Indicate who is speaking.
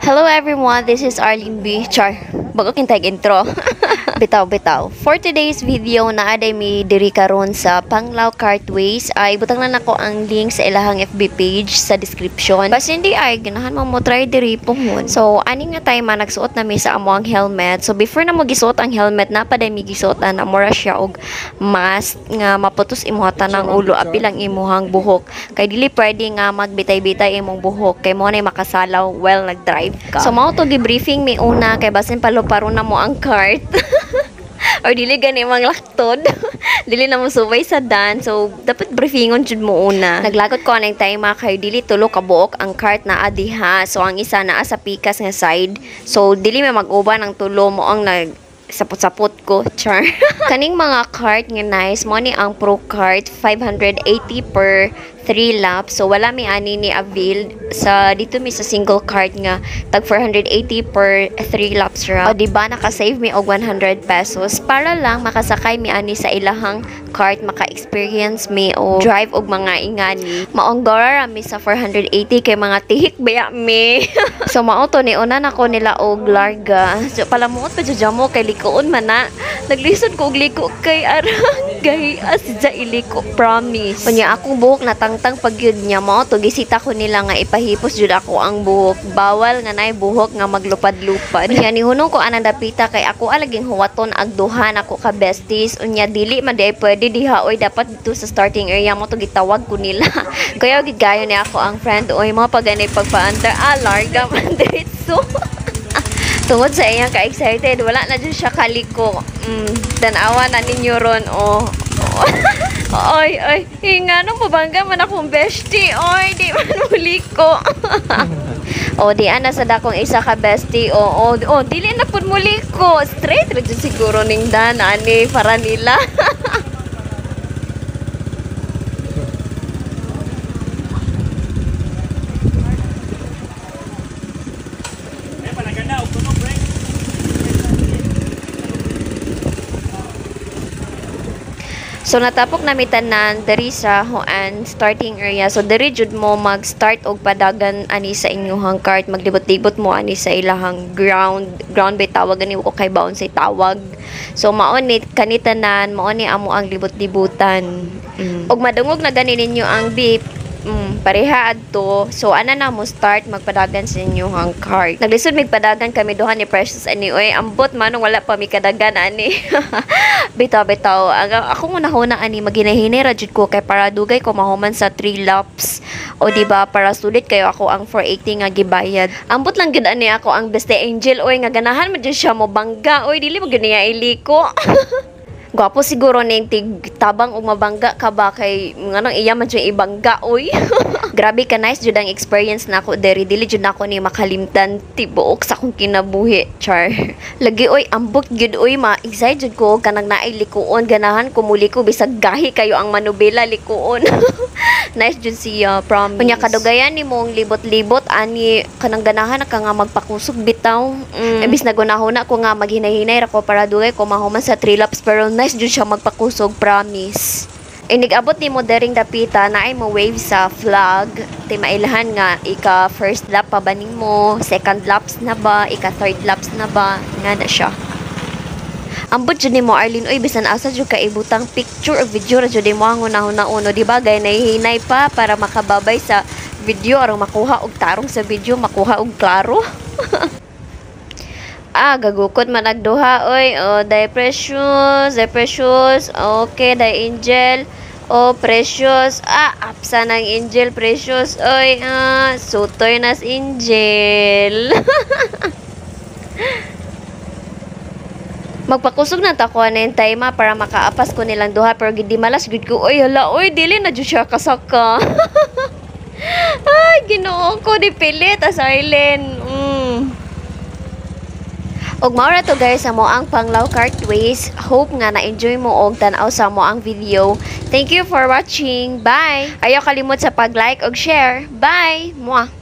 Speaker 1: Hello everyone, this is Arlene B. Char, bago kintag intro. Bitaw, bitaw. For today's video, naaday mi diri karon sa Panglao Kartways. Ay, butang na nako ang link sa ilahang FB page sa description. Basta hindi ay, ganahan mo mo try diri pohon. So, ani nga time nagsuot na mi sa amo ang helmet. So, before na mo gisuot ang helmet, napaday mi gisuotan na mura siya og mask nga maputos imuha tanang ulo apil ang imuhang buhok. Kay dili pwede nga magbitay-bitay imong buhok kay mo na makasalaw while nag-drive ka. So mao to gi-briefing mi una kay basin paluparo na mo ang cart. Or dili gani mang laktod. Dili na mo subay sa dan. So dapat briefingon jud mo una. Naglagot ko anang time kay dili tulo ka buok ang cart na adiha. So ang isa naa sa pikas nga side. So dili may mag-uban ang tulo mo ang nag sapot-sapot ko, char. Kaning mga cart nga nice, mo ni ang pro cart 580 per 3 laps. So wala mi ani ni avail sa dito mi sa single cart nga tag 480 per 3 laps ra. O di ba naka-save mi og 100 pesos para lang makasakay mi ani sa ilahang cart, maka-experience mi og drive og mga ingani. Maong gora ra mi sa 480 kay mga tihik baya mi. So mao to ni una nako nila og larga. So palamuot pa jud mo kay likuon man na. Naglisod ko og liko kay arang gay as ja iliko, promise. Unya akong buhok natangtang pag yun niya mo to gisita ko nila nga ipahipos jud ako ang buhok. Bawal nga nay buhok nga maglupad-lupad. Unya nihunong ko anang dapita kay ako alaging huwaton ag duha nako ka besties. Unya dili man di ay pwede diha oy, dapat dito sa starting area mo to gitawag ko nila. Kaya gid gayo ni ako ang friend oy mo pag ganay pagpaandar larga man diretso. Tungod sa iyang ka-excited, wala na jud siya kaliko. Tan-awa na ninyo ron, oh. Oh. Oy, oy, hinga nung pabangga man akong bestie. Oy, di man muliko. O, di ana sa dakong isa ka bestie. O, o, o, dili na pud muliko. Straight ra jud siguro ning dan ani para nila. So natapok nami tanan diri sa Hoan starting area. So diri jud mo mag-start og padagan ani sa inyong cart, maglibot-libot mo ani sa ilahang ground. Ground bay tawag ani ko kay baon say tawag. So mao ni kani tanan, mao ni amo ang libot-libutan. Og madungog na gani ninyo ang beep. Pareha adto. So ana na mo start magpadagan sa inyong cart. Naglisod mig padagan kami duha ni Precious ani oy. Ambot manong wala pa mi kadagan ani. Bitaw bitaw. Ang ako una ani maginahinay ra jud ko kay para dugay ko mahuman sa 3 laps. O di ba para sulit kayo ako ang 480 nga gibayad. Ambot lang gid ani ako ang best angel oy nga ganahan man jud siya mo bangga oy, dili mo gud niya iliko. Gwapo siguro ning tig tabang og mabangga ka ba kay nganong iya man jud ibangga oy. Grabe ka nice jud ang experience nako diri, dili jud nako ni makalimtan tibuok sa akong kinabuhi, char. Lagi oy ambot gyud oy, ma-excite jud ko kanang naay likuon, ganahan ko muliko bisag gahi kayo ang manubela likuon. Nice jud siya, promise. Unya kadugayan nimong libot-libot ani kanang ganahan ka nga magpakusog bitaw. Imbis na gunahuna ko nga maghinay-hinay ra ko para dugay ko mahuman sa 3 laps, pero nice jud siya magpakusog, promise. Inig-abot nimo dering dapita na ay mo wave sa flag ti mailahan nga ika first lap pa ba nimo, second laps na ba, ika third laps na ba, nga na siya. Ambot jud nimo Arlene oy, bisan asa jud ka ibutang picture or video ra jud nimo ang hunahuna-uno, di ba? Gay nahihinay pa para makababay sa video aron makuha og tarong sa video, makuha og klaro. Ah, gagukod man agduha oy. Oh, dai Precious, dai Precious. Okay, dai Angel. Oh, Precious. Ah, apsa ng Angel, Precious. Oy, ah, sutoy nas Angel. Magpakusog na ta ko na yung time para makaapas ko nilang duha, pero gidi malas gud ko. Oy, hala, oy, dili na jud siya kasaka. Ay, Ginoo ko, di pilit as Arlene. Og mao ra to guys sa mo ang Panglao Kartways. Hope nga na-enjoy mo og tan-aw sa mo ang video. Thank you for watching. Bye. Ayaw kalimot sa pag-like og share. Bye. Mwah.